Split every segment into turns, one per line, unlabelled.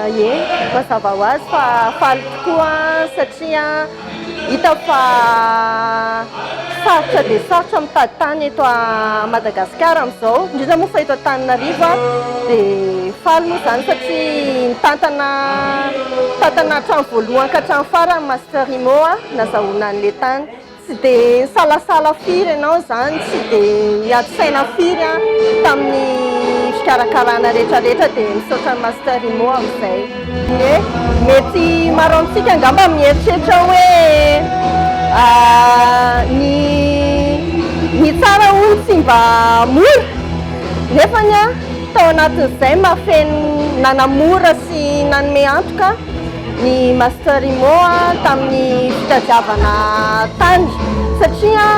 Ie, mazava ho azy fa faly tokoa satria hita fa sarotra dia sarotra mitady tany eto Madagasikara amin'izao, indrindra moa fa eto Antananarivo, dia faly moa izany satria nitantana tantana hatramin'ny voalohany ka hatramin'ny farany Master Immo nazahoana an'ilay tany. Tsy dia nisalasala firy ianao izany, tsy dia niady saina firy tamin'ny fikarakarana rehetrarehetra dia misaotra an'i Master Immo amin'izay. Ie, mety maro amintsika angamba mieritreritra hoe ny ny tsara hono tsy mba mora, nefany tao anatin'izay mahafeno nanamora sy nanome antoka ny Master Immo tamin'ny fitadiavana tany satria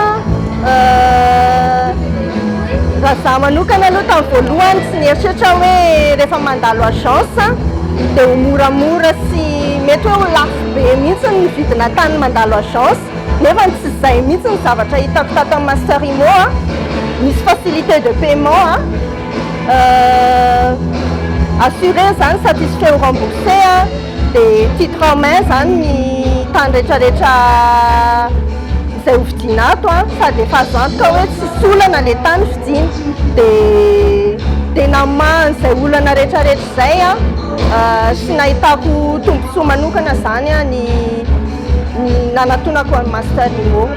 raha za manokana aloha tamin'ny voalohany tsy nieritreritra hoe rehefa mandalo agence dia ho moramora sy mety hoe ho lafo be mihitsy ny vidina tany mandalo agence, nefa tsy izay mihitsy ny zavatra hitako tato amin'ny Master Immo. Misy facilité de paiement assuré zany, satisfait ou remboursé, dia titre en main zany ny tany rehetrarehetra izay hovidiana ato, sady efa azo antoka hoe tsisy olana le tany vidiana, dia namaha an'izay olana rehetrarehetra izay sy nahitako tombontsoa manokana zany ny nanatonako an'i Master Immo.